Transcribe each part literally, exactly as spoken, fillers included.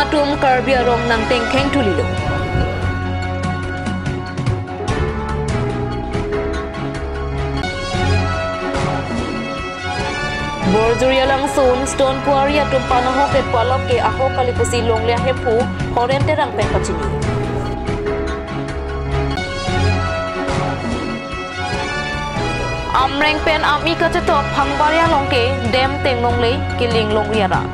Atum Karbi arong nangtengkheng thulilo. Borjuri alangsun stone quarry atum panahok et palok ke ahok kali pusi longle ahemphu Horen Terang pen pachini. Amreng pen ami kachetok Phangbari along ke dam tenglongle, keling longri arat.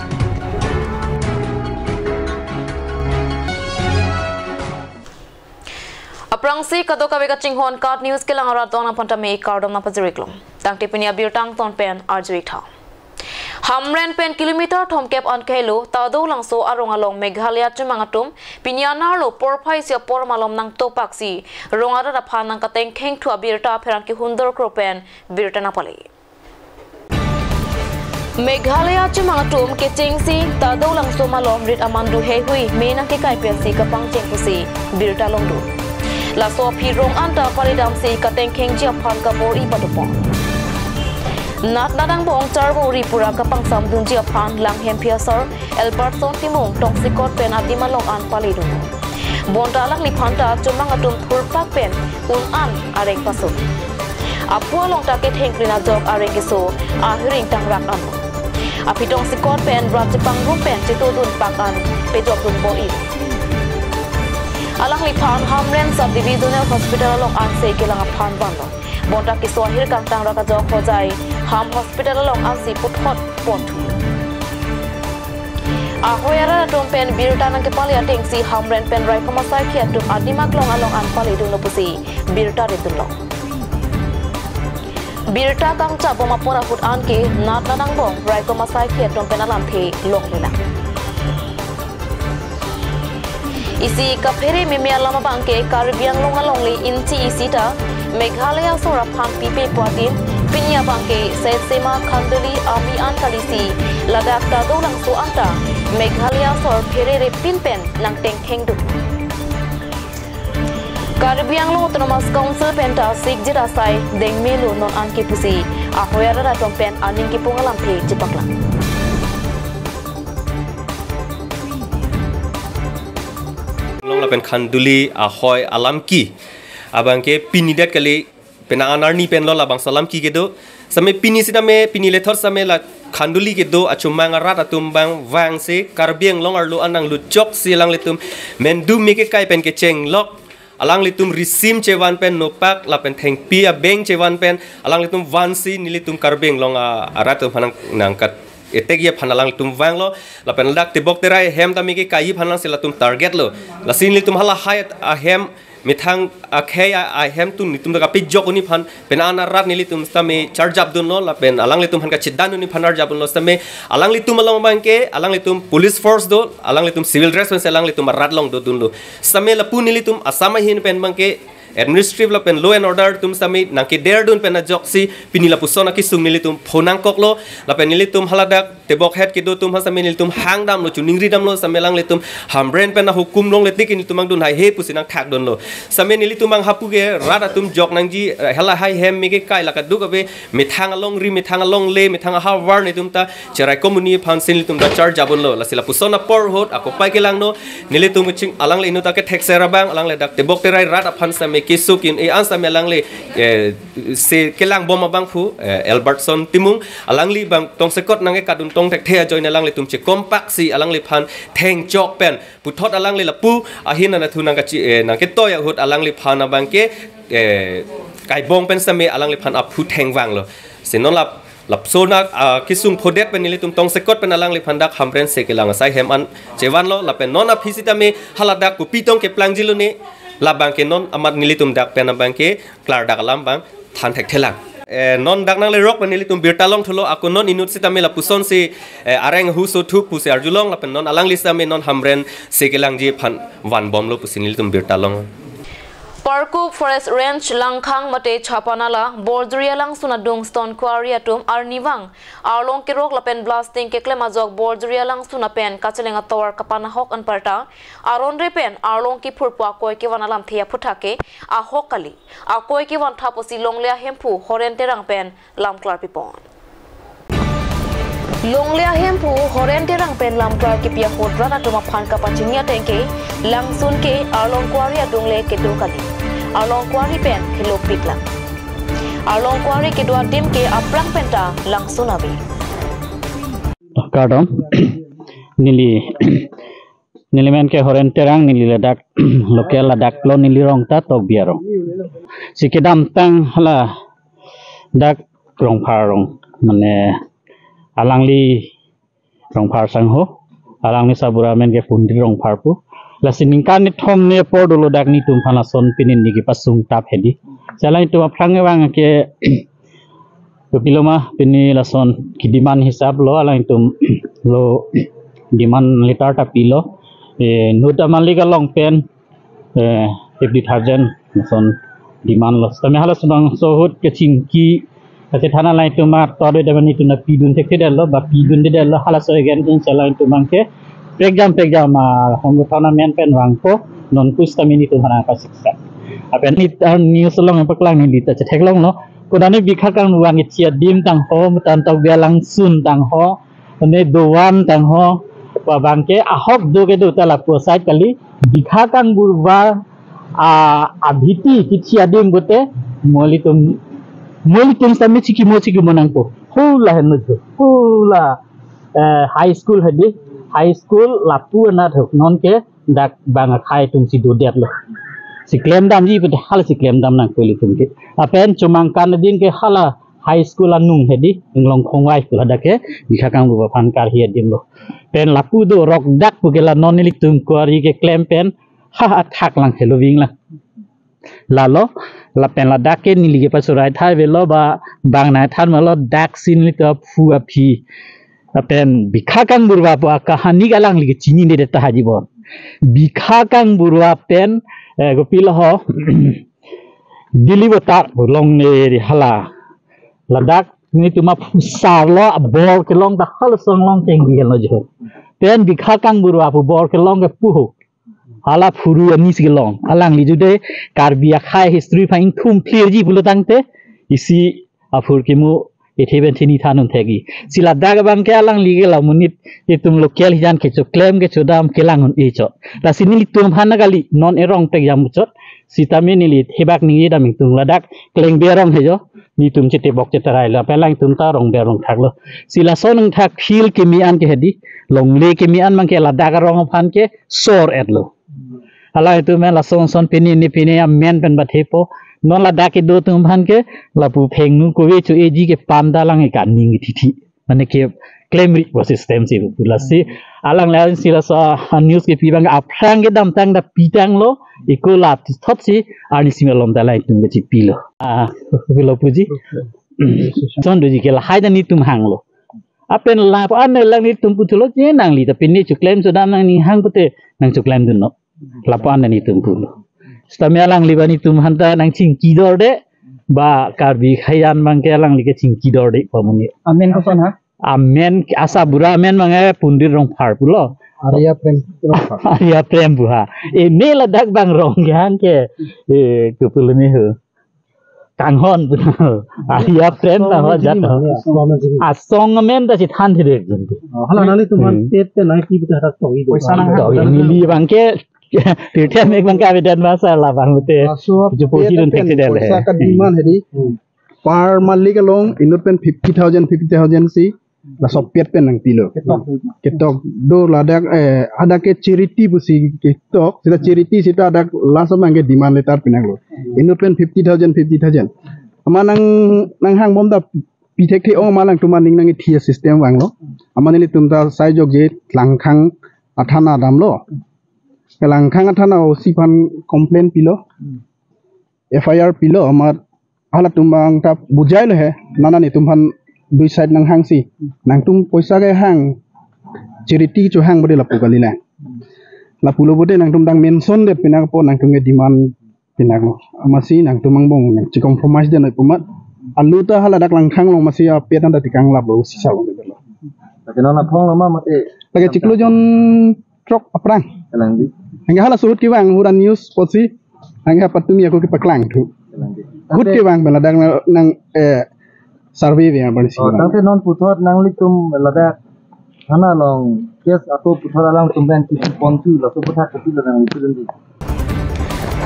Aphrangsi kadokave kachinghon KAT News kelang arat do-an aphan tame kardom nangpajir-iklong. Tangte pini abirta angton pen arju-ik tha. Hamren pen kilometer thomkep an kahelo Tadou Langso arong along Meghalaya chomang atum pini anerlo porphai isi apor malom nangtopaksi rong arat aphan nangkatengkheng thu abirta pherangke hundor kro pen birta nangpale. Meghalaya chomang atum kechengsi Tadou Langso malom rit aman du heihui me nangkekai pensi kapangcheng pusi birta longdun. Laso aphi rong anta paledamsi katengkhengji aphan kabor-i padopon. Natnat angbong charbori pura kapangsamdunji aphan Langhemphi asar Elbertson Timung tongsekot pen adim along an paledun. Bonta alangliphan ta chomang atum thurpak pen un an areng paso. Apu along ta kethengplin ajok areng keso ahiring tangrak an. Aphi tongsekot pen rat chepangrum pen chetodun pak an pejokdun bor-i. Alangliphan Hamren Sub Divisional Hospital along anse kelang aphan vanlo. Bonta keso ahir kangtangrak ajok hojai Ham Hospital along ansi puthot ponthu. Ahoi arat atum pen birta nangkepale atengsi Hamren pen raikom asaikhi atum adim aklong along an paledunlo pusi birta ridunlo. Birta kangchap bom apor ahut anke natnat angbong raikom asaikhi atum pen alamthe longlelang. Isi kaphere meme alam abangke Karbi Anglong alongle inchi isi ta Meghalaya asor aphan pipe pu adim, pini abangke Setsema Khanduli ami an kalisi ladak Tadou Langso anta Meghalaya asor pherere pin pen nangtengkhengdun. Karbi Anglong Autonomous Council pen ta sikjit asai dengmelo non anke pusi ahoi arat atum pen aning kepung alamthe chepaklang. Long lapen Khanduli ahoi alamki abangke pini det kali, penang anarni pen lo labangso alamki kedo. Same pini sitame pini lethot same la Khanduli kedo achomang arat atum abang vangsi Karbi Anglong arlo an nangluchoksi alanglitum mendu me kekai pen kechenglok, alanglitum risim chevan pen nopak lapen thengpi abeng chevan pen alanglitum vansi nelitum Karbi Anglong a-, arat atum aphan nang, nangkat etek ye aphan alanglitum vanglo. Lapen ladak tebok terai ahem tame kekai aphan nangsi latum target lo. Lasi nelitum halahai ahem methang akhei a-, ahem atum nelitum ta kapejok un-e aphan penang arat nelitum sitame charjapdunlo lapen alanglitum aphan kachedan un-e aphan arjapdunlo sitame alanglitum along abangke alanglitum police force do, alanglitum civil dress pensi alanglitum arat along dodunlo. Sitame lapu nelitum Assam ahin pen abangke administrative lapen law and order atum sitame nangkederdun pen ajoksi pini lapuson akesung nelitum phonangkoklo lapen nelitum haladak tebok het kedo atum ha sitame nelitum hangdamlo, choningridamlo sitame alanglitum Hamren pen ahukum longle tik nelitum angdun haihe pusi nangthakdunlo. Sitame nelitum anghapu ke rat atum jok nangji, eh, halahai ahem me kekai la kadokave methang alongri, methang alongle, methang ahavar nelitum ta cheraikom un-e aphansi nelitum ta charjapdunlo. Lasi lapuson apor ahut akopai kelangno, nelitum keching alangle inut ta kethekser abang, alangle dak tebok terai rat aphan sitame keso ki-un-e an sitame alangle, eh, se kelang bom abangphu, eh, Elbertson Timung, alangli abang tongsekot nangkekatdun tong thekthe ajoine alanglitum chekompaksi alangliphan thengchok pen puthot alangli lapu ahin anatthu nangkachi, eh, nangketoi ahut alangliphan abangke, eh, kaibong pen sitame alangliphan aphu thengvanglo. Si non lap, lapso na, ah, kesung phodet pen nelitum tongsekot pen alangliphan dak Hamren se kelang asai ahem an chevanlo lapen non aphi sitame haladak kopi tong keplangji lone labangke non amat nelitum dak pen abangke klardak alam abang than thekthelang. Eh, non dak nanglerok pen nelitum birta longthulo, ako non inut sitame lapusonsi, eh, areng ahu sothu pusi arjulong lapen non alangli sitame non Hamren se kelangji aphan vanbomlo pusi nelitum birta long. Parkup Forest Range Langkhang mate Chapanala Borjuri alangsun adung stone quarry atum arnivang arlong kerok lapen blasting keklem ajok Borjuri alangsun apen kacheleng atovar kapanahok anparta aron re pen arlong kiphurpo akoi kevan alamthe aphuthak ke ahok kali. Akoi kevan tha pusi longle ahemphu Horen Terang pen lam klarpipon. Longle ahemphu Horen Terang pen lamklar kipi ahut rat atum aphan kapachini ateng ke, langsun ke Arlong Kuari adung le kedo kali. Arlong Kuari pen helopik lang. Arlong Kuari kedo adim ke aphrang penta langsun ave. Kardom. Neli, neli men ke Horen Terang, neli ladak local, ladak lo neli rong ta Tokbi arong. Si kedamtang haladak Rongphar arong, mane alangli Rongphar sangho, alangli sabura men ke Pundri Rongphar pu. Lasi ningkan ni thom ni apor dolo dak netum aphan lason pini neli kepasung tap hedi. Si alangtum aphrang vang ke kopilo ma, pini lason ke demand hisap lo, alangtum lo demand letter ta pilo. Eh, nut amalik along pen, eh, fifty thousand lason demand lo. Tame hala subang sohut kechingki, kachethan alangtum ator do, dam netum na pidun thekthedetlo, ba pidundedetlo, halaso again tun si alangtum abang ke prekjam prekjam, ah, honggo thana men pen vangpo, non kus tame netum aphan kasiksa. Lapen neli, ah, news along paklang neli ta chetheklonglo. Kodane Bikha Kangburba vang ke chi adim tangho, matan Tokbi alangsun tangho, mane dovan tangho, pu abang ke ahok do kedo ta lapu asai kali. Bikha Kangburba, ah, abhiti kichi adim pute, molitum, molitum sami chikimo chikimo nangpo. Hula henlo jo. Hula, eh, high school hedi. High school lapu anat ho. Non ke dak bang akhai atum si dodetlo. Si klemdamji pute hala si klemdam nangpo ilitum ke. Lapen chomangkan adim ke hala high school anung hedi, inglong khongwai pu ladak ke Bikha Kangburba aphan karhi adim lo. Pen lapu do rok dak pu ke la non ilitum Kuari keklem pen ha athak lang helo ving lang. Lalo, lapen ladak ke neli kepasurai thai avelo ba bang nai than malo dak si nelitum aphu aphi. Lapen Bikha Kangburba pu akahani ke alangli ke chininedet ta haji bon. Bikha Kangburba pen, eh, kopilo ho, Dili Botar pu longle ri hala. Ladak netum aphusar lo, abor kelong ta halaso along kengdi lo jo. Pen Bikha Kangburba pu bor kelong ke puho. Hala phurui ani si kelong. Alangli jude Karbi akhai history aphan ingthum clear ji pulo tangte, isi aphur kimu ethe pen thini thanun thekji. Si ladak abang ke alangli ke la monit itum local hijan kechoklem kechodam kelang un-e chot. Lasi nelitum aphan na kali non erong prekjam chot. Sitame neli thebak ningje dam ingtung ladak Klengbe arong he jo. Netum chetebok cheterai lo. Pen alangtum ta Rongbe arong thaklo. Si lason nangthak field keme an ke hedi. Longle keme an abang ke ladak arong aphan ke sor-etlo. Alangtum men lason son pini ni pini amen pen bathepo. Non ladak kedo atum aphan ke lapu phengnu kove cho-eji ke pam ta alang ke kaning tithi. Mane keklemri pu system si pu lasi alang le si laso news kepi abang aphrang kedamtang ta pitanglo, iko la thot si arnisi malom ta alangtum kechipilo. Ah, pilo puji. Son doji ke lahai ta netum hanglo. Lapen lapu-an le lang netum puthulo je nangli ta pini choklem chodam nangning hang pute nangchoklemdunlo. Lapu-an ta netum pulo. Sitame alangli ba netum aphan ta nangchingkidorde, ba Karbi akhai an abang ke alangli kechingkidorde pu amonit. Amen koson ha? Amen, asabura amen abang ke Pundri Rongphar pulo. Arya Prem Rongphar. Arya Prem pu ha. Eme ladak bang rong kehang ke, eh, kopilo ne ho. Kanghon. Arya Prem ta ho jat ho. Asong amen ta si than thide. Oh, hala nangtum aphan Hmm. pet pen nangpi pute hadak tong ido. Poisa nang Tong neli abang ke pirthe amek abang ke abedan masa la abang pute. Laso Jo posi pet dun pen thekthedetlo he. Poisa ka demand hedi. Hmm. Per malik along inut pen fifty thousand, fifty thousand si laso pet pen nangpilo. Ketok. Ketok do ladak, eh, hadak ke charity pusi ketok, sita charity sita hadak laso abang ke demand letter pinanglo. Inut pen fifty thousand, fifty thousand. Amat nang, nanghangbom ta pi thekthe ong, amat alangtum aning nangkethi a-system vanglo. Amat nelitum ta sai jokje Langkhang athana damlo. Langkhang athana O C aphan complaint pilo. F I R pilo, amat halatum abang ta bujailo he, nana netum aphan dui side nanghangsi. Nangtum poisa kehang, charity chohang bode lapu kalilang. Lapulo bode nangtum dang mention det pinakpo nangtum ke demand pinaklo. Amatsi nangtum angbong nangchi-compromise det noi pu amat. Alu ta haladak Langkhang along amatsi apet an ta tekang laplo si sabang detlo. Lake non aphong lo ma mate. Lake chiklo jon throk aphrang. Kalang di. Anke halaso ahut kevang ahut an news apotsi. Anke hapatumi ako kepaklangthu. Kalang di. Ahut kevang pen ladak nang, nang, eh, survey ave aphan si. Oh, tangte non puthot nanglitum ladak thana along case ato puthot alangtum pen kipi pontu laso puthot kipi lo nanglitum di.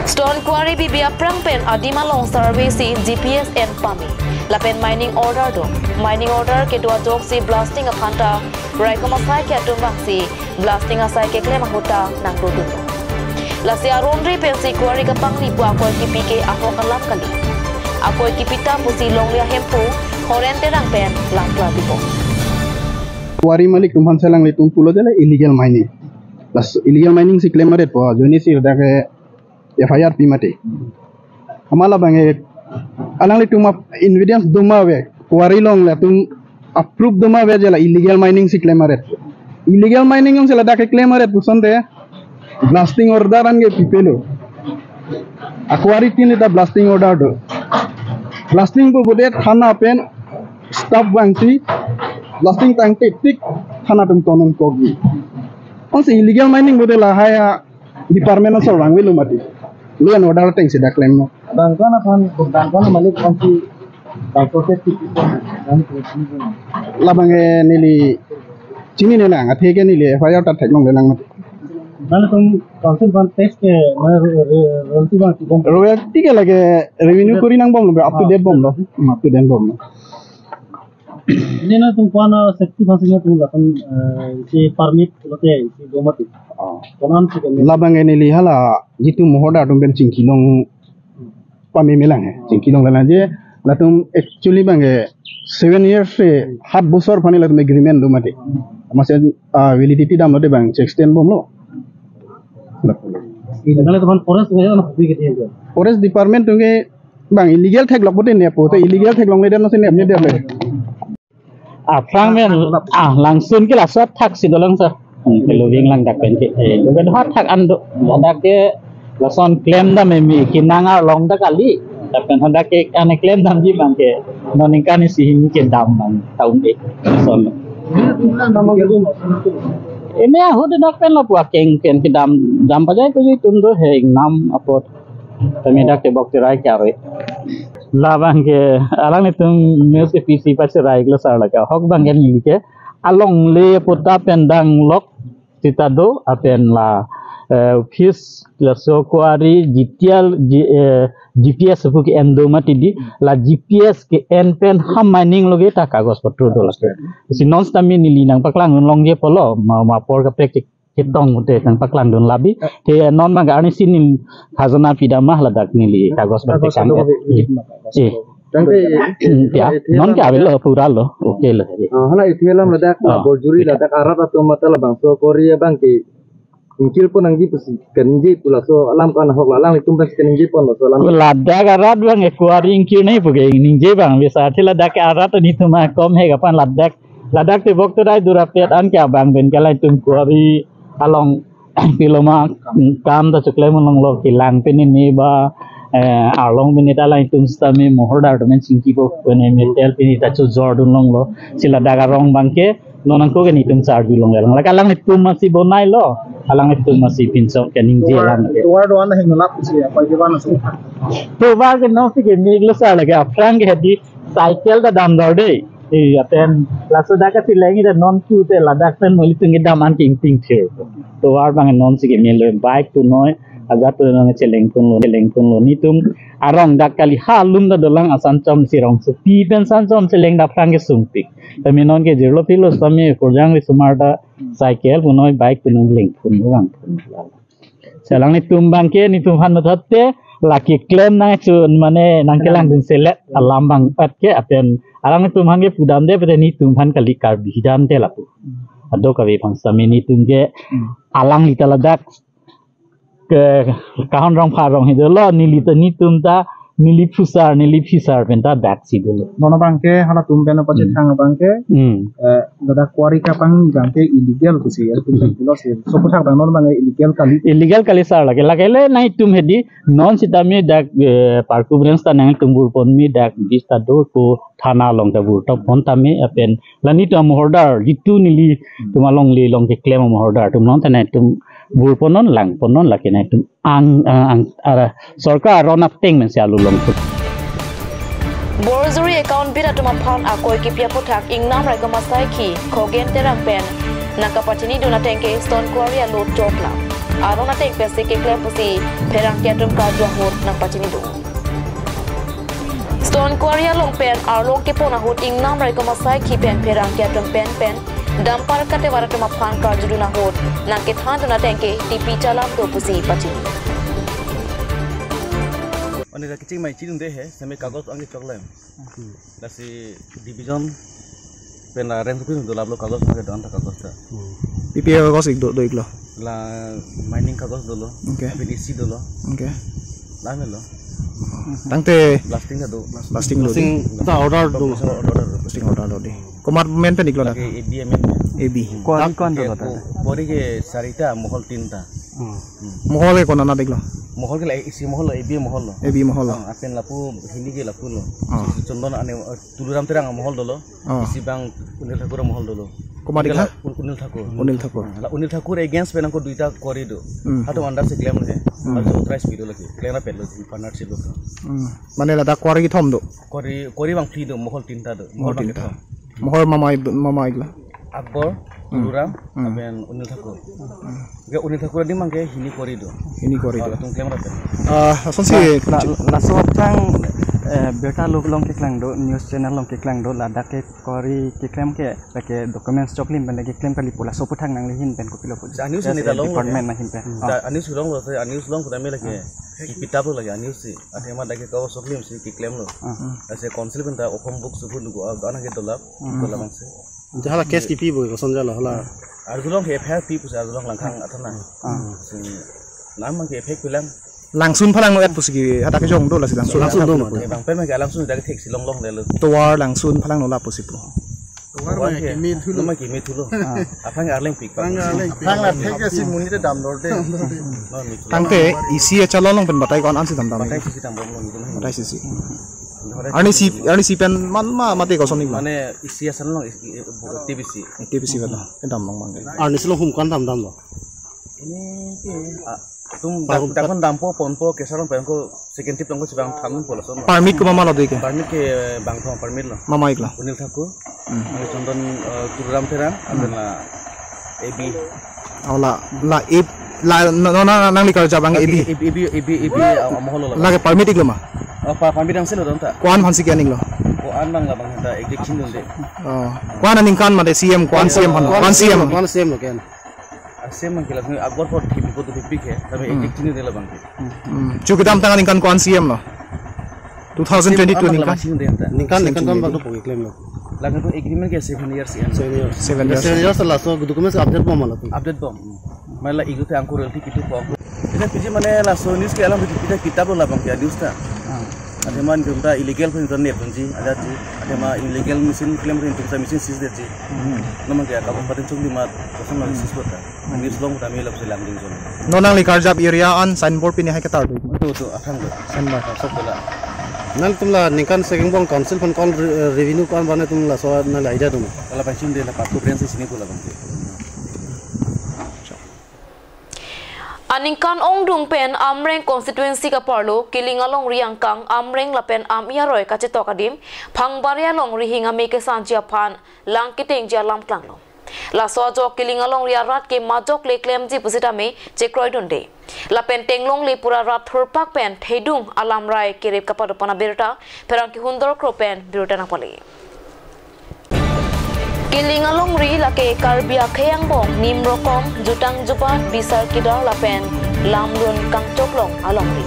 Stone quarry bibi aphrang pen adim along survey si G P S en pame. Lapen mining order do. Mining order kedo ajoksi blasting aphan ta raikom asai ke atum vangsi blasting asai keklem ahut ta nangdodunlo. Lasi aron ri pensi quarry kapangri pu akoi kipi ke ahok alam kali. Akoi kipi ta pusi longle ahemphu Horen Terang pen langkla bipo. Quarry malik atum aphan si alanglitum pulo je la illegal mining. Laso illegal mining si klem aret po, ajoine si ladak ke F I R pi mati. Amat labang ke alanglitum ap evidence do ma ave, quarry along latum a-proof do ma ave je la illegal mining si klem aret. Illegal mining jongsi ladak keklem aret pu asonte blasting order an ke pipelo. A-quarry tin ta blasting order do. Blasting pu pulote thana pen staff vangsi blasting tangte tik thana atum tonon kokji. Jongsi illegal mining pulote lahai a-department asor vangvelo mati. Law and order ateng si dak klemlo. Bang ko-an aphan, bang ko-an amalik aphan si, bang ko ke tiki, bang ko tiki. Labang ke neli chinine nang, athe ke neli F I R ta theklongle nang mati. Nanglitum council aphan tax ke, mane ro-, ro-, royalty abang tibom. Royalty ke lake revenue kori nangbomlo, up to date bomlo. Hmm, up to date bomlo. Ini nanglitum ko-an safety aphan si nanglitum lapen, eh, si permit lote si do mati. Oh. Ko-an si kan. Labang ke neli hala jitu mohordar atum pen chingkilong pameme lang he. Chingkilong lang je latum actually bang ke seven years se hat bosor aphan latum agreement do mati. Masi, ah, validity damlote bang si extend bomlo. Ini nanglitum forest nge na putih gitu ya. Forest department atum ke bang illegal theklok pulote nep po, to illegal theklongle dan nasi nepne dep le. Aphrang pen, ah, langsun ke laso athak si dolang sir. Hmm, ke loving lang dak pen ke. Eh, lo kan athak an do. Ladak ke lason klem dam meme ke nang arlong dak kali. Lapen hadak ke ane klem damji abang ke non ningkan isi hini ke dam abang tahun eh. Lason. Ini ahut dak pen lapu akeng pen kedam dam pajai ko ji tum do he nam apot. Tame dak tebok terai ke ave. Labang ke alanglitum news ke pisi pasi rai klo sir lake. Ahok abang ke neli ke alongle puta pen danglok sita do lapen la, eh, office laso quarry G T L, G-, eh, G P S pu ke en do mati di, la G P S ke en pen ha mining lo ke ta kagos potro do lake. Si non sitame neli nangpaklang longje pulo, ma, ma apor kaprek chetong te nangpaklang dun labi. Te non abang ke arni si neli khajana pidam ma ladak neli kagos abang kagos tekang. Ado ke. Eh. Tangte, ya, eh, non ke avelo pura lo, oke lo. Ah, hala isi alam ladak, ah, borjuri ladak arat atum mate labangso quarry abang ke ingkil pon nangji pusi kaningje pu laso alam ko-an ahok la alanglitum pensi kaningje pon laso alam. Ladak arat abang ke quarry ingkil nangji pu ke ningje abang bisa athe ladak ke arat netum akom he kapan ladak, ladak tebok terai durapet an ke abang pen ke alanglitum quarry along piloma kam ta choklemlonglo, kelang pini ni ba, eh, arlong pini ta alanglitum sitame mohordar atum chingkipo pini metel pini ta chojor dunlonglo. Si ladak arong abang ke non angko ke netum charju longle lang. Lake alanglitum masi bonailo. Alanglitum masi pinchong kaningje lang ke. Tovar do-an heng nolap si apa ke mana sih? Tovar ke non si ke miglo sir lake aphrang ke hedi cycle ta damdor dei. Eh, lapen laso dak kacheleng ida non ku te ladak pen mo ilitum kedam an ke ingting thir. Tovar abang non si kemelo bike punoi, ajat punoi cheleng punlo, cheleng punlo. Netum arong dak kali ha alum ta dolang asan chom si rong sepi pen san chom cheleng dak aphrang ke sungpik. Tame non ke jirlo pilo sitame kurjang ri sumar ta cycle punoi, bike punoi leng punlo bang. Si alanglitum abang ke netum aphan mathot te lake klem nangchun mane nangkelang dun selet alam abang pat ke apen alanglitum aphan ke pudamde pute netum aphan kali Karbi damde lapu. Ado kave aphan sitame netum ke alangli ta ladak ke kahon rong pharong he dolo, neli ta netum ta neli phusar neli phisar pen ta dak si dolo. Non abang ke halatum pen apa chetang abang ke, hmm, eh, ladak quarry kapangri abang ke illegal pusi, ya, pusi, pulo si. So, puthak abang non abang ke illegal kali. Illegal kali sir lake. Lake le netum hedi non sitame dak, eh, Parku branch ta nangtum bur ponme dak bis ta do ko thana along ta bur tok pon tame apen la netum amohordar jitu nelitum alongle along keklem amohordar atum non ta netum bur ponnon lang ponnon lake netum ang, eh, ang, ara, sorkar aron ateng men si alu longput. Borjuri account bid atum aphan akoi kipi aphuthak Ingnam Raikom Asaikhi Khogen Terang pen nangkapachinidun ateng ke Stone Quarry aload choklang. Aron ateng pensi keklem pusi pherangke atum karju ahut nangpachinidun. Stone Quarry along pen arlong kepon ahut Ingnam Raikom Asaikhi pen pherangke atum pen pen dumper katevar atum aphan karjudun ahut nangkethandun ateng ke tipi chalam do pusi pachini. Ani ra kecheng mai chidunde he, seme kagos anke choklem. Lasi division pen la rent pin do lablo kagos anke don ta kagos ta. P P A kagos ik do, do iklo. La mining kagos dolo. Okay. Abin A C dolo. Okay. La melo. Tangte blasting ta do. Blasting do. Blasting ta order do. Order do. Blasting order do di. Komat men pen iklo na? Lake A B M N. A B. Kuan, kuan do ko, ta? Kuan ke sarita, mohol tinta. Hmm. Mohol ke konat iklo? Mohol ke la isi mohol lo, A B mohol lo. A B mohol lo. Ah, apen lapu hini ke lapu lo. Ah. Chondon ane, eh, Tuliram Terang mohol dolo. Ah. Isi bang Unil Thakur mohol dolo. Komat iklo? Unil Thakur. Unil Thakur. Ah, la Unil Thakur against pen angko duita quarry do. Hmm. Hato under se claim le. Hmm. Hato authorized pido lagi. Claim na pet lo di partnership lo. Hmm. Mane ladak quarry kethom do? Quarry, quarry bang phli do, mohol tinta do. Mohol tinta. Mohol mama, mama iklo? Akbar, hmm, Tuliram, hmm, lapen Unil Thakur. Hmm. Ke Unil Thakur adim abang ke hini quarry do. Hini quarry do. Oh, latum claim rapen. Ah, lasonsi la, la, laso aphrang, eh, birta lo along keklang do, news channel along keklang do, ladak ke quarry keklem ke, lake documents choklim pen lake claim kali pu laso aphuthak nangli ahin pen kopilo pu? Sa news ni, eh, dalong lo department ya, ahin pen. Hmm. Oh. Da, news long lo, sa news long pu tame lake. Ah. Kipi tap lo lake news si. Athema dak ke kau choklim si keklem lo. Ah. Ase council pen ta okhom buk suhu nugo, ah, anak ke dolap, hmm, dolap angse. Jahala case kipi bo koson jalo hala. Arjulong ke F I R pi pusi arjulong Langkhang athana. Ah. Si nam abang ke effect pilang. Langsun phalang no et pusi ke hadak ke jong do lasi Langsun. Langsun do ma. Bang pen ma ke Langsun dak thek si longlong lelo. Tovar Langsun phalang no la pusi pu. Tovar ma ke me thulo. Ma ke me thulo. Ah. Aphan arleng pik. Aphan arleng pik. Aphan la thek si monit dam dor de. No me thulo. Tangte isi achalong pen batai ko-an si dam dam. Batai si dam dam lo. Batai si si. Arnisi, arnisi pen man ma mate koson iklo? Mane isi asan long, isi, eh, T B C. T B C pen lo. Kedam abang abang. Arnisi along hum ko-an dam dam lo? Ini ke, ah, tum dak, dak kon dampo, ponpo, kesar along pen ko second trip along ko chibang tham po lason. Permit ko mama lo do ke? Permit ke bangthong permit lo. Mama iklo? Unil Thakur. Hmm. Mane Chondon, eh, Tuliram Terang, hmm, aben la A B. Oh, la, la A B, la, no, no, na, nangli karju abang A B. A B, A B, A B, A B, ah, mohol lo. Lake permit iklo ma? Oh, pa, permit angse lo don ta. Ko-an aphan si ke-an iklo? Ko-an abang labang ta exact chinidunde. Oh. Ko-an aningkan mate C M, ko-an C M aphan lo. Ko-an C M. Ko-an C M lo ke-an. Ah, C M abang ke la, Akbar por thip ko tu thip ke, tapi, hmm, exact chinide labang ke. Hmm. Chu kedamtang aningkan ko-an C M lo? Two thousand twenty-two ningkan. Ningkan, ningkan kan baru pakai claim lo. Laga tu agreement ke seven years ya. Seven years. Seven years. Seven years laso documents update bom ma latum? Update bom. Mane la igu te angkur royalty kitu po. Ita P G mane laso news ke alam P G kita kitab lo labang ke news ta. Ah. Athema itum ta illegal pen itum nep ji, ada ji. Athema illegal machine claim pen itum ta machine seize det ji. Hmm. Namang ke akabang patin chungdi mat, kosong lagi seize bot ta. News along ta me lap selang ding jon. Non nangli karjap area an signboard pini hai ketar do? Itu, itu, athang do. Signboard. Sok do la. Nangtum la ningkan sekengbong council aphan ko-an re-, revenue ko-an bang netum laso nangli idea do ma? Kalau pensiun de la patu branch sini pula bang. Aningkan ongdung pen Amreng constituency kaparlo, Kiling alongri angkang Amreng lapen Amei aroi kachetok adim, Phangbaria alongri hing ame kesanji aphan lang ketengji alam klanglo. Laso ajok Kiling alongri arat ke majok le klemji pusitame chekroidunde. Lapen tenglongle pura rat thurpak pen thedung alamrai kerip kapadopon abirta pherangke Hundor Kro pen birta nangpale. Kiling alongri lake Karbi akhei angbong nim rokong, jutang jubat, bisar kidar lapen lamlun kangchoklong alongri.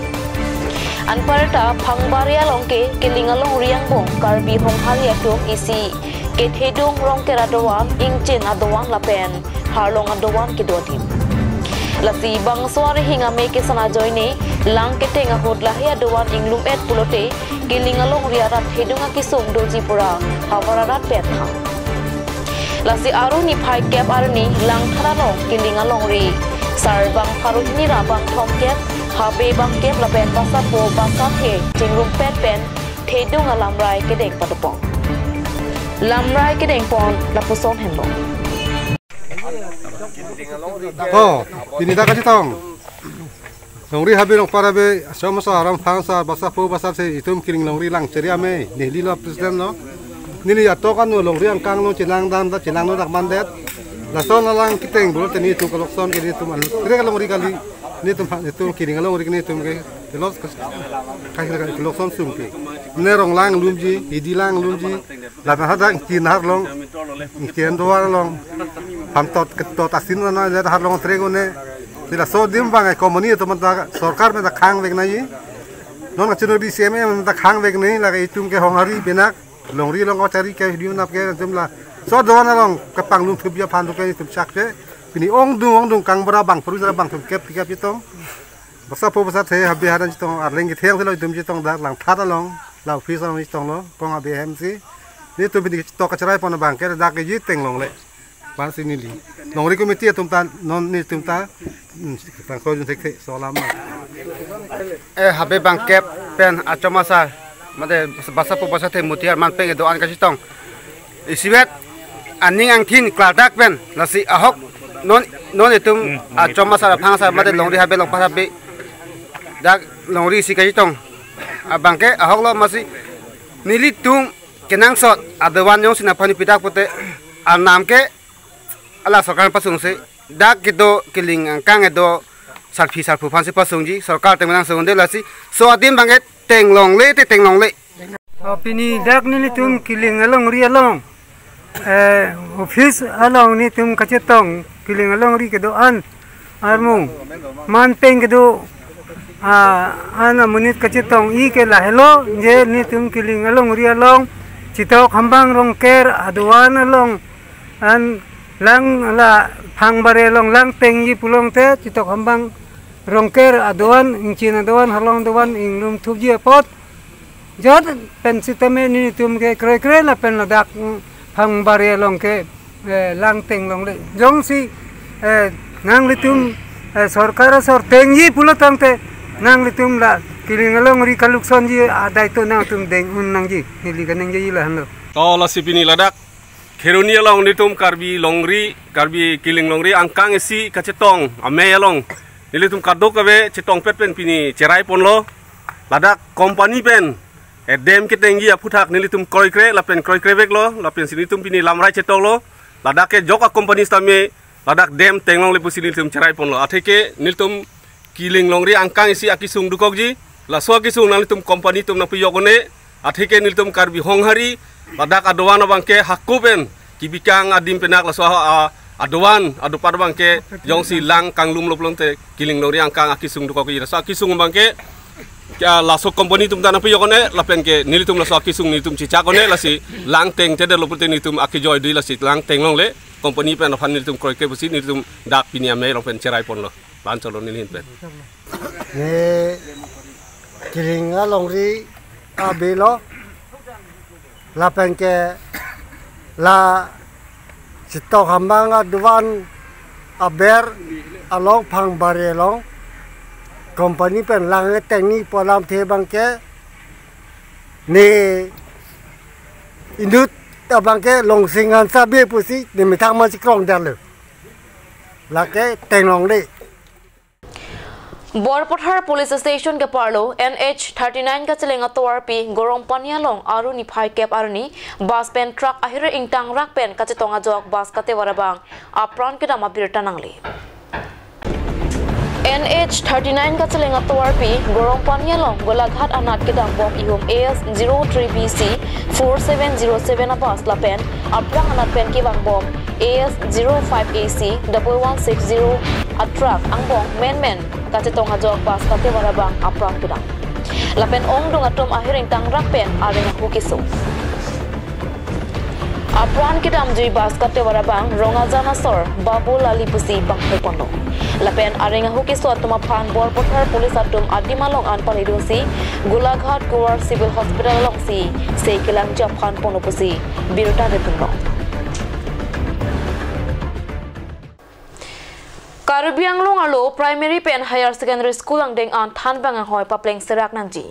Anparta Phangbaria along ke Kiling alongri angbong Karbi Honghari atum isi kethedung Rongker adovan, ingchin adovan lapen harlong adovan kedo adim. Lasi bangso arihing ame kesan ajoine lang keteng ahut lahei adovan inglum-et pulote Kiling alongri arat thedung akesung doji pura havar arat pen tha. Lasi aru niphai kep arni Langthar along Kiling alongri sarbang pharo hini ra bang thomkep, habe bangkep lapen basapo basathe chingrumpet pen thedung alamrai kedeng padopon. Lamrai kedengpon lapuson henlo. Oh, pini ta kachetong. Longri habe longpat habe, achom asar, aram phang asar, basapo basathe itum Killing Longri lang cheri ame, neli lo president lo. Neli atok anu longri angkang lo chelang dam ta chelang lo dak mandet. Lason alang keteng bro teni itum kalokson ke nelitum anu. Tre Longri kali, nelitum ha, nelitum Killing Longri ke nelitum ke. Kelos kas, kas, kas, kalokson sungke. Ne Ronglang lumji, Idilang lumji, lapen hadak Ingti Nahar along, Ingti Anduan along, pamtot ketot asin na na harlong tre gune. Sila so adim abang e company atum ta sorkar pen ta khang vek nangji. Non kachinoi D C M M ta khang vek nangji, lake itum ke Honghari benak, Longri along kachari ke hidiu nap ke itum la. So adovan along kepanglum thup aphan tu ke itum chak ke. Pini ongdung ongdung kangbura bang puru jara bang thum kep kep chetong. Basapo basathe habe hadan chetong arleng ketheng thelo itum chetong dak Langthat along, la office along chetong lo, kong habe hem si. Nelitum pini chetok kacherai pon abang ke dak keji Tenglongle. Pansi neli. Longri committee atum ta, non nelitum ta, hmm, tangko jun thekthe, so alam. Eh, habe bangkep pen achom asar, mate basapo basathe Mutiar manpeng kedo-an kachetong. Isivet aning angthin klardak pen, lasi ahok non, non itum achom asar aphang asar mate Longri habe longpat habe. Dak Longri isi kachetong abang ke ahok lo masi nelitum kenangsot adovan jongsi nangpani pidak pote arnam ke ala sorkar pasung si dak kedo Killing angkang kedo sarpi sarpo aphansi pasungji, sorkar atum nang sungde lasi so adim abang ke Tenglongle te Tenglongle. Oh, pini dak nelitum Killing Longri along, eh, office along nelitum kachetong Killing Longri kedo-an armung manpeng kedo, ah, an amonit kachetong-i ke lahelo je nelitum Killing Longri along Chitok Hambang Rongker adovan along an lang la Phangbare along lang tengji pulote Chitok Hambang Rongker adovan, ingchin adovan, harlong adovan inglum thupji apot jot pen sitame nelitum ke kroikre lapen ladak, mm, Phangbare along ke, eh, lang Tenglongle. Jongsi, eh, nanglitum, eh, sorkar asor tengji pulo tangte nanglitum la Killing Longri kaloksonji adai to nangtum deng un nangji, neli kaningjeji lahenlo. To lasi pini ladak Kheroni along nelitum Karbi Longri, Karbi Killing Longri angkang isi kachetong amei along nelitum kadokave chetongpet pen pini cherai ponlo. Ladak company pen, eh, dam ketengji aphuthak nelitum kroikre lapen kroikre veklo, lapensi nelitum pini lamrai chetoklo. Ladak ke jok a company sitame ladak dam tenglongle pusi nelitum cherai ponlo. Atheke nelitum Killing Longri angkang isi akesung dokokji. Laso akesung nanglitum company atum nangpejok un-e. Atheke nelitum Karbi Honghari ladak adovan abang ke hako pen kebikang adim penak laso a, a, adovan adopat abang ke jongsi lang kanglumlo pulote Killing Longri angkang akesung dokokji. Laso akesung abang ke, ke, laso company atum ta nangpejok un-e lapen ke nelitum laso akesung nelitum chechak un-e, lasi lang tengtedetlo pulote nelitum akejoi dui, lasi lang tenglongle company pen aphan nelitum kroikre pusi nelitum dak pini amei along pen cherai ponlo. Lancholong neli ahin pen. Ne Killing Longri abelo lapen ke la Chitok Hambang adovan aber along Phangbare along company pen lang tengji pu alamthe abang ke ne inut abang ke Longsing Hanse abe pusi ne methang ma chekrong detlo. Lake tenglongle. Borpathar Police Station keparlo N H thirty-nine kacheleng atovarpi Gorongpani along Aru niphai kep arni bus pen truck ahir ingtangrak pen kachetong ajok bus katevar abang apran kedam abirta nangle. N H thirty-nine kacheleng atovarpi Gorongpani along Golaghat anat kedambom ihum A S zero three B C four seven zero seven abus lapen aphrang anat pen kevangbom A S zero five A C double one six zero atruck angbong menmen kachetong ajok bus katevar abang apran kedam. Lapen ongdung atum ahir ingtangrak pen areng ahu keso. Apran kedamjui bus katevar abang Rongajan asor Babu Lali pusi bangphe ponlo. Lapen areng ahu keso atum aphan Borpathar Police atum adim along an palidunsi Golaghat Kuwar Civil Hospital alongsi sei kelangji aphan ponlo pusi birta dipinlo. Karbi Anglong arlo primary pen higher secondary school angdeng an thanbang anghoi papleng serak nangji.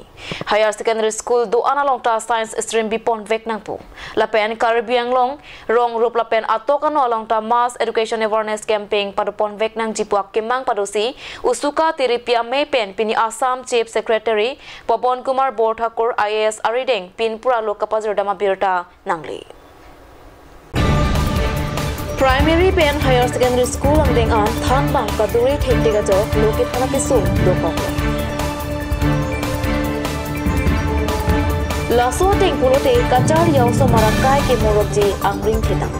Higher secondary school do-an along ta science stream bipon vek nangpo. Lapen Karbi Anglong rong rup lapen atok ano along ta mass education awareness campaign padopon vek nangji pu akemang padosi USUCA tiripi amei pen pini Assam Chief Secretary Pawan Kumar Borthakur I A S arideng pinpura lo kapajir dam abirta nangle. Primary pen higher secondary school angdeng an thanbang kaduri thekthek ajok lo kephan akesung dokok. Laso ateng pulote kacharli aosomar akai kemorokji angring thedam.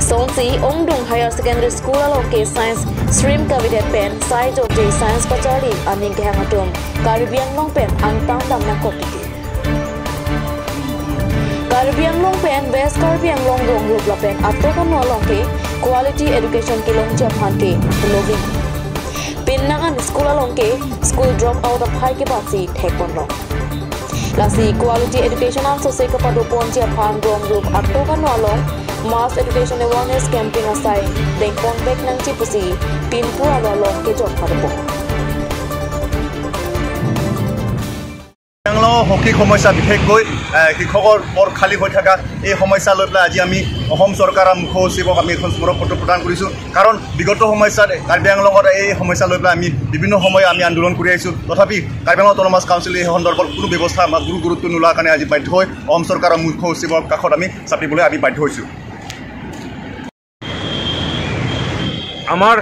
Sonsi ongdung higher secondary school along ke science stream kavedet pen sai jokji science kacharli aning kehang atum Karbi Anglong pen angtan dam nangkok titi. Karbi Anglong pen West Karbi Anglong rong rup lapen atok ano along ke quality education kelongji aphan ke loving. Pini nang an school along ke school drop out aphai ke basi thekponlo. Lasi quality education ansose kapadoponji aphan rong rup atok ano along mass education awareness campaign asai dengpon vek nangji pusi pinpura lo along kejok padopon. Karbi Anglong শৈক্ষিক সমস্যা, বিশেষকৈ, এ, শিক্ষকৰ পদ খালী হৈ থকা এই সমস্যা লৈ পেলাই আজি আমি অসম চৰকাৰৰ মুখ্য সচিবক আমি এখন স্মাৰক পত্ৰ প্ৰদান কৰিছোঁ। কাৰণ বিগত সময়ছোৱাত কাৰ্বি আংলঙত এই সমস্যা লৈ পেলাই আমি বিভিন্ন সময় আমি আন্দোলন কৰি আহিছোঁ। তথাপি কাৰ্বি আংলং অট'নমাছ কাউন্সিলে এই সন্দৰ্ভত কোনো ব্যৱস্থা বা কোনো গুৰুত্ব নোলোৱাৰ কাৰণে আজি বাধ্য হৈ অসম চৰকাৰৰ মুখ্য সচিবৰ কাষত আমি চাপিবলৈ আমি বাধ্য হৈছোঁ। আমাৰ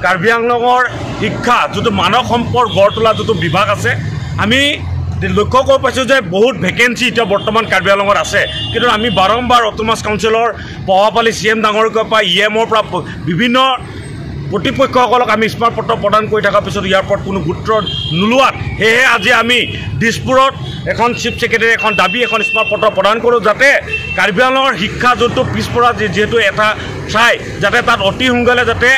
কাৰ্বি আংলঙৰ শিক্ষা যিটো মানৱ সম্পদ গঢ় তোলা যিটো বিভাগ আছে, আমি লক্ষ্য কৰিব পাইছোঁ যে বহুত ভেকেঞ্চি এতিয়া বৰ্তমান কাৰ্বি আংলঙত আছে, কিন্তু আমি বাৰম্বাৰ অট'নমাছ কাউন্সিলৰ প্ৰভাৱশালী চি এম ডাঙৰীয়াৰ পৰা, ই এমৰ পৰা বিভিন্ন কৰ্তৃপক্ষসকলক আমি স্মাৰক পত্ৰ প্ৰদান কৰি থকাৰ পিছত ইয়াৰ ওপৰত কোনো গুৰুত্ব নোলোৱাত, সেয়েহে আজি আমি দিছপুৰত এখন চিফ ছেক্ৰেটাৰী এখন দাবী এখন স্মাৰক পত্ৰ প্ৰদান কৰোঁ, যাতে কাৰ্বি আংলঙৰ শিক্ষা যোনটো পিছপৰা যি-, যিহেতু এটা ঠাই, যাতে তাত অতি সোনকালে যাতে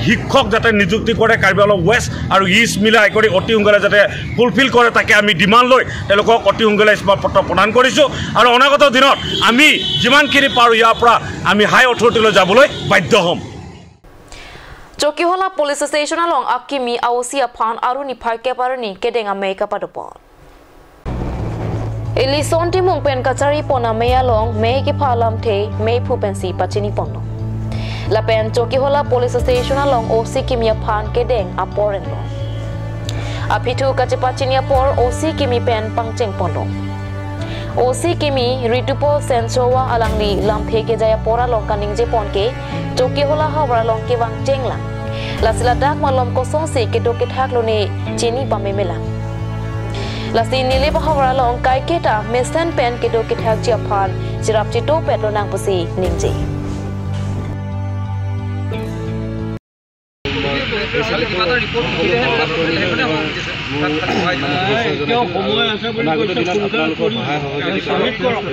শিক্ষক যাতে নিযুক্তি কৰে, কাৰ্বি আংলং ৱেষ্ট আৰু ইষ্ট মিলাই কৰি অতি সোনকালে যাতে ফুলফিল কৰে, তাকে আমি ডিমাণ্ড লৈ তেওঁলোকক অতি সোনকালে স্মাৰক পত্ৰ প্ৰদান কৰিছোঁ। আৰু অনাগত দিনত আমি যিমানখিনি পাৰোঁ ইয়াৰ পৰা আমি হাই অথৰিটিলৈ যাবলৈ বাধ্য হ'ম। Chokihola Police Station along akimi a-O C aphan arni phai kep arni kedeng amei kapadopon. Elison Timung pen kacharipon amei along mei kepha alamthe meiphu pensi pachiniponlo. Lapen Chokihola Police Station along O C kimi aphan kedeng apor enlo. Aphi thu kachepachini apor O C kimi pen pangchengponlo. O C kimi Ritupol Sensowa alangli lamthe kejai apor along kaningjepon ke Chokihola havar along kevang chenglang. Lasi ladak malom kosonsi kedo kethak lone chini pamemelang. Lasi Nilip ahavar along kaiketa mesen pen kedo kethakji aphan cherap chetopet lonang pusi ningje. অনাগত দিনত আপোনালোকৰ সহায় সহযোগিতা,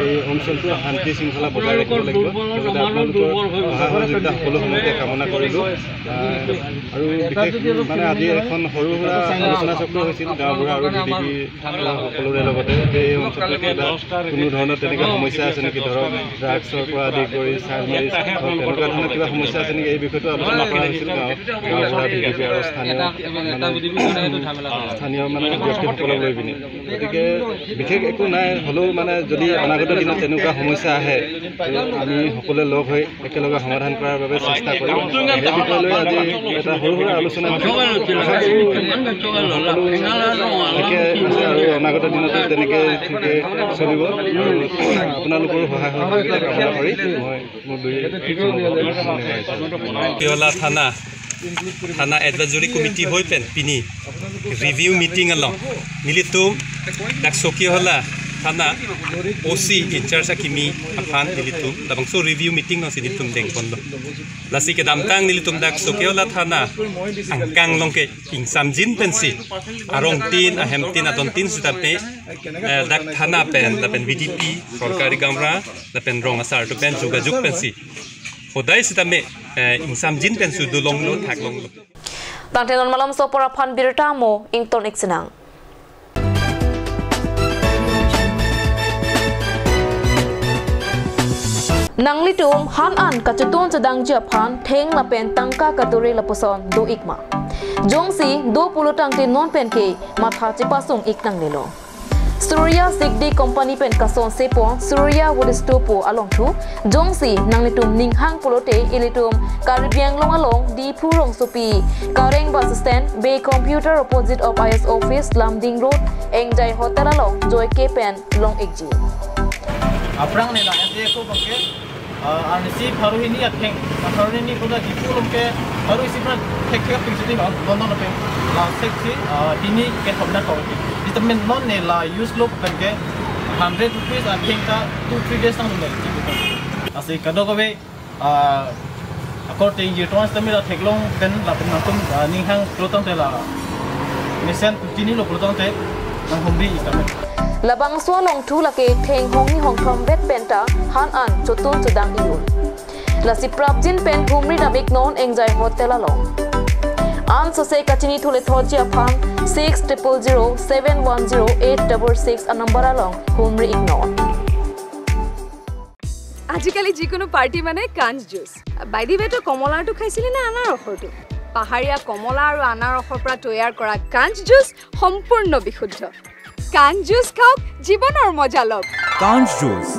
এই অঞ্চলটো শান্তি শৃংখলা বজাই ৰাখিব লাগিব। লগতে আপোনালোকৰ সহায় সহযোগিতা সকলো সময়তে কামনা কৰিলোঁ। আহ, আৰু বিশেষ মানে আজি এখন সৰু সুৰা আলোচনা চক্ৰ হৈছিল গাঁওবুঢ়া আৰু ডি ডি পি সকলোৰে লগতে, যে এই অঞ্চলটোত কিবা কোনো ধৰণৰ তেনেকুৱা সমস্যা আছে নেকি, ধৰক ড্ৰাগছৰ পৰা আদি কৰি চাইল্ড মেৰিজ হওক, তেনেকুৱা ধৰণৰ কিবা সমস্যা আছে নেকি, এই বিষয়টো আলোচনা কৰা হৈছিল গাঁও, গাঁওবুঢ়া, ডি ডি পি আৰু স্থানীয় মানে, স্থানীয় মানে ব্যক্তিসকলক লৈ পিনি। গতিকে বিশেষ একো নাই, হ'লেও মানে যদি অনাগত দিনত তেনেকুৱা সমস্যা আহে, আমি সকলোৱে লগ হৈ একেলগে সমাধান কৰাৰ বাবে চেষ্টা কৰিম। সেই বিষয় লৈ আজি এটা সৰু সুৰা আলোচনা হৈছে। আশা কৰোঁ সকলো ঠিকে আছে আৰু অনাগত দিনতো তেনেকে ঠিকে চলিব। আপোনালোকৰো সহায় সহযোগিতা কামনা কৰি মই মোৰ দুই চকুৰ পানী ওলাইছে। Chokihola Thana, Thana Advisory Committee hoi pen pini review meeting along nelitum dak Chokihola Thana O C in charge akimi aphan nelitum labangso review meeting alongsi nelitum dengponlo. Lasi kedamtang nelitum dak Chokihola Thana angkang along ke ingsamjin pensi arong tin, ahem tin, adon tin sitame, eh, dak thana pen lapen V D P, sorkari gaonbura lapen rong asar atum pen jogajog pensi hodai sitame, eh, ingsamjin pensi dolonglo, thaklonglo. Tangte non malomso apor aphan birta mo ington iksinang. Nanglitum han-an kachetun chedangji aphan theng lapen tangka kature lapuson do-ik ma? Jongsi do pulo tangte non penke matha chepasung-ik nanglelo. Surya Sigdi Company pen kason sepon Surya Wood Store pu along thu, jongsi nanglitum ninghang pulote ilitum Karbi Anglong along Diphu rongsopi, Kareng bus stand, Bey Computer opposite of I S office, Lumding Road, Engjai Hotel along joike pen long-ikji. Aphrang ne la ente ko bangke, ah, arnisi pharo hini atheng, ah, pharo hini koda Diphu along ke pharo isi pra thek thek ping sini bang, non non ape, la sek si, ah, hini ke thomna kau. Di temen non ne la use lo bangke hundred rupees atheng ta two three days tang le. Lasi kadokave, ah, akorte ye ton stamina theklong pen lapen nangtum, ah, ninghang pulo tangte la mesen chini lo pulo tangte nanghumri-ik tame. Labangso along thu lake theng hongni hongthom vet penta han-an chotun chodang-i un. Lasi prapjin pen humri dam-ik non Engjai Hotel along. An sose kachini thule thotji aphan six triple zero seven one zero eight double six a number along humri-ik non. আজিকালি যিকোনো পাৰ্টি মানে কাঞ্চ juice. By the ৱে, তই কমলাৰটো খাইছিলি নে আনাৰসৰটো? পাহাৰীয়া কমলা আৰু আনাৰসৰ পৰা তৈয়াৰ কৰা কাঞ্চ জুচ সম্পূৰ্ণ বিশুদ্ধ। কাঞ্চ জুচ খাওক, জীৱনৰ মজা লওক। কাঞ্চ juice.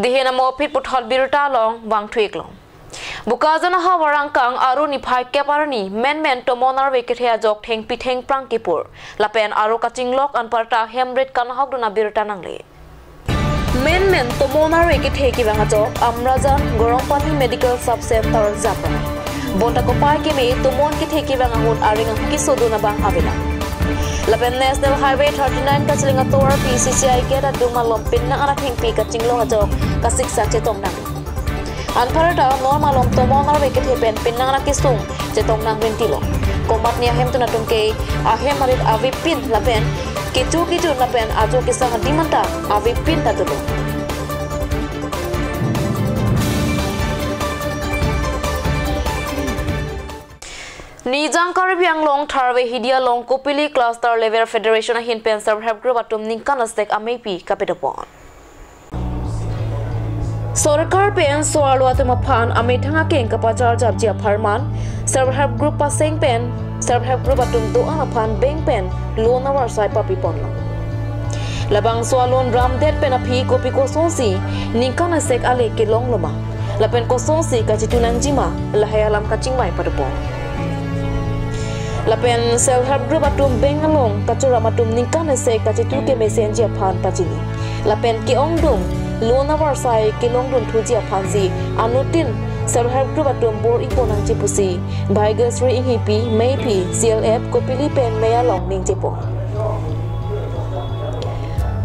Dihin amo phit puthot birta along vangthu-ik long. Bokajan ahavar angkang Aru niphai kep arni menmen tomon arve kethe ajok thengpi thengphrang kepur lapen Aru kachinglok anparta hem rit kanahokdun abirta nangle. Menmen tomon arve kethe kevang ajok Amrajan Gorongpani Medical Sub Center Japan. Bonta kopai keme tomon kethe kevang ahut areng ahut kesodun abang avelang. Lapen National Highway thirty-nine kachiling atovar P C C I gate adung malom penang anathengpi kachinglok ajok kasiksak chetong nang. Anparta non malom tomon arve kethe pen penang anakesung chetong nang rinti lo. Komatne ahemtun atum ke ahem arit avepin lapen kecho kejun lapen ajo kesang adimanta avepin ta dolo. Nijang Karbi Anglong tharve hidi along Kopili Cluster Level Federation ahin pen Self Help Group atum ningkan asek ameipi kapedopon. Sorkar pen so-arlo atum aphan amethang akeng kapajarjapji apharman Self Help Group paseng pen Self Help Group atum do-an aphan bank pen loan avarsai papiponlo. Labangso a-loan ramdet pen aphi kopi kosonsi ningkan asek ale kelonglo ma lapen kosonsi kachetu nangjima lahai alam kachingvai padopon. Lapen Self Help Group atum bank along kachoram atum ningkan asek kachetu kemesenji aphan pachini. Lapen ke-ongdung loan avarsai kelongdunthuji aphansi anuttin Self Help Group atum bor-ipon nangji pusi Bhagya Sri Enghipi, meiphi, C L F Kopili pen mei along ningjepo.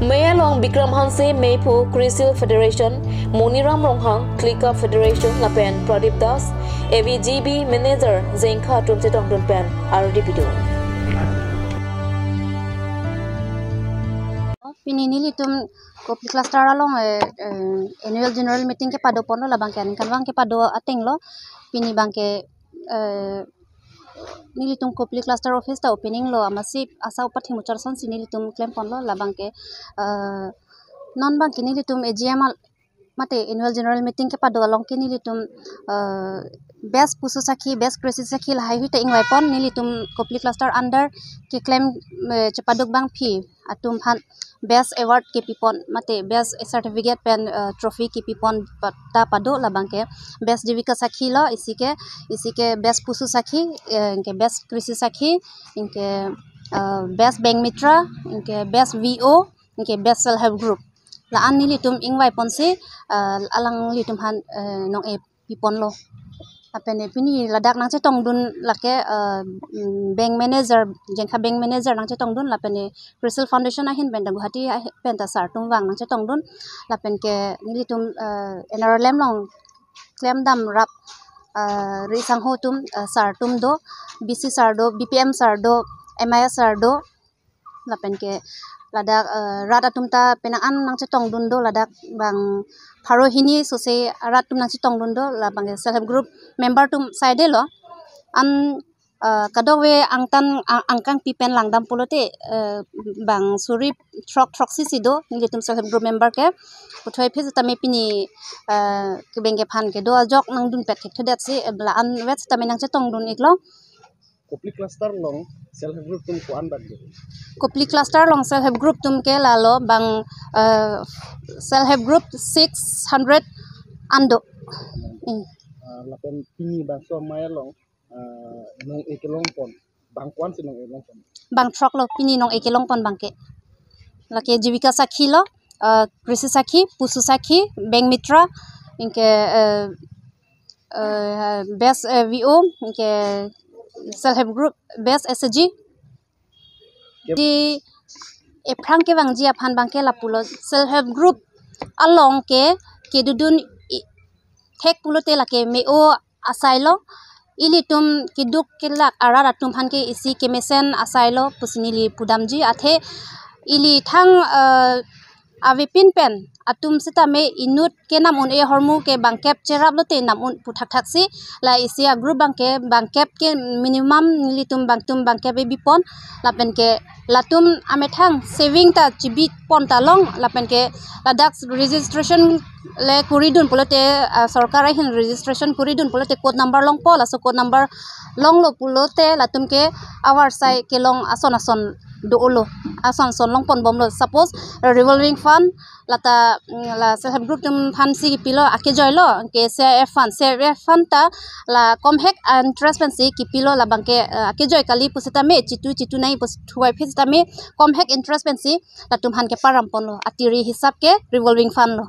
Mei along Bikram Hanse, meiphu, Crisil Federation, Moniram Ronghang, Click Up Federation, lapen Pradip Das, A V G B Manager, Jengkha atum chetongdun pen ardi pidun. Pini nelitum Kopili Cluster along, eh, eh, annual general meeting kepadoponlo, labangke aningkanvang kepado atenglo. Pini bangke, eh, nelitum Kopili Cluster office ta opening lo, amatsi asap apathim muchar asonsi nelitum klemponlo, labangke, eh, non bangke nelitum A G M al-, mate annual general meeting kepado along ke nelitum, eh, best pusu sakhi, best krishi sakhi lahai hui ta ingvaipon. Nelitum Kopili Cluster under keklem, eh, chepaduk bangphi atum aphan best award kepipon, mate best certificate pen, eh, trophy kepipon pa-, ta pado, labangke best jivika sakhi lo, isi ke, isi ke best pusu sakhi, eh, anke best krishi sakhi, anke, eh, best bank mitra, anke best V O, anke best self help group. La-an nelitum ingvaiponsi, eh, alanglitum aphan, eh, nong-e piponlo. Lapen pini ladak nangchetongdun lake, eh, mm, bank manager, Jengkha bank manager nangchetongdun, lapen Crisil Foundation ahin pen ta Guwahati ahi-, pen ta sir atum vang nangchetongdun, lapen ke nelitum, eh, N R L M along klemdam rap, eh, ri sangho atum, eh, sir atum do, B C sir do, B P M sir do, M I S sir do, lapen ke ladak, eh, rat atum ta penang an nangchetongdun do, ladak bang pharo hini sose rat atum nangchetongdun do, labang ke self help group member atum saidelo. An Uh, kadokave angtan ang- angkangpi pen langdam pulote, uh, bang suri throk throksi si do nelitum self help group member ke. Puthot aphi setame pini, uh, kebeng kephan kedo ajok nangdun pet thekthedet si, uh, la-an vet setame nangchetongdun iklo. Kopili cluster along self help group atum ko-an bak do? Kopili cluster along self help group atum ke lalo bang, uh, self help group six hundred an do. Hmm. Ah, lapen pini bangso amei along, ah, nong-e kelongpon, bang ko-an si nong-e longpon? Bang throk lo pini nong-e kelongpon abangke. Lake Jivika Sakhi lo, uh, Krishi Sakhi, Pusu Sakhi, Bank Mitra, anke, uh, uh, best, uh, V O, anke self help group, best S H G. Yep. Di ephrang kevangji aphan abangke lapulo, self help group along ke kedodun i- thek pulote lake me-o asai lo. Ilitum keduk kelak arat atum aphan ke isi kemesen asai lo pusi neli pudamji, athe ili thang, eh, avepin pen atum setame inut kenam un-e ahormu ke bangkep cherap lote nam un pu thakthak si, la isi a group abangke bangkep ke minimum nelitum bangtum bangkep e bipon, lapen ke latum amethang saving ta chibipon ta long, lapen ke ladak registration le kuridun pulote, ah, sorkar ahin registration kuridun pulote code number longpo, laso code number longlo pulote latum ke avarsai kelong ason ason do-olo, ason ason longpon bomlo. Suppose revolving fund lata, mm, la self help group atum aphan si kipilo akejoi lo, ke C I F fund, C I F fund ta la komhek interest pensi kipilo, labangke, eh, akejoi kali pusitame, chitu chitu nai pus thuai pusitame komhek interest pensi latum aphan ke paramponlo, atiri hisap ke revolving fund lo.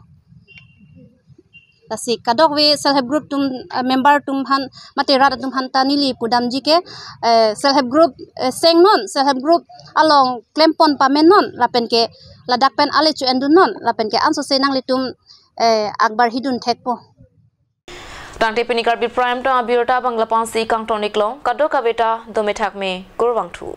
Lasi kadokave self help group atum, eh, member atum aphan, mate rat atum aphan ta neli pudamji ke, eh, self help group, eh, sengnon, self help group along klempon pamenon, lapen ke ladak pen ale chu-endunnon, lapen ke ansose nanglitum, eh, akbar hidun thekpo. Tangte pini Karbi Prime Time abirta abang lapu-an si kangton iklo, kadokave ta dome thakme, kurvangthu.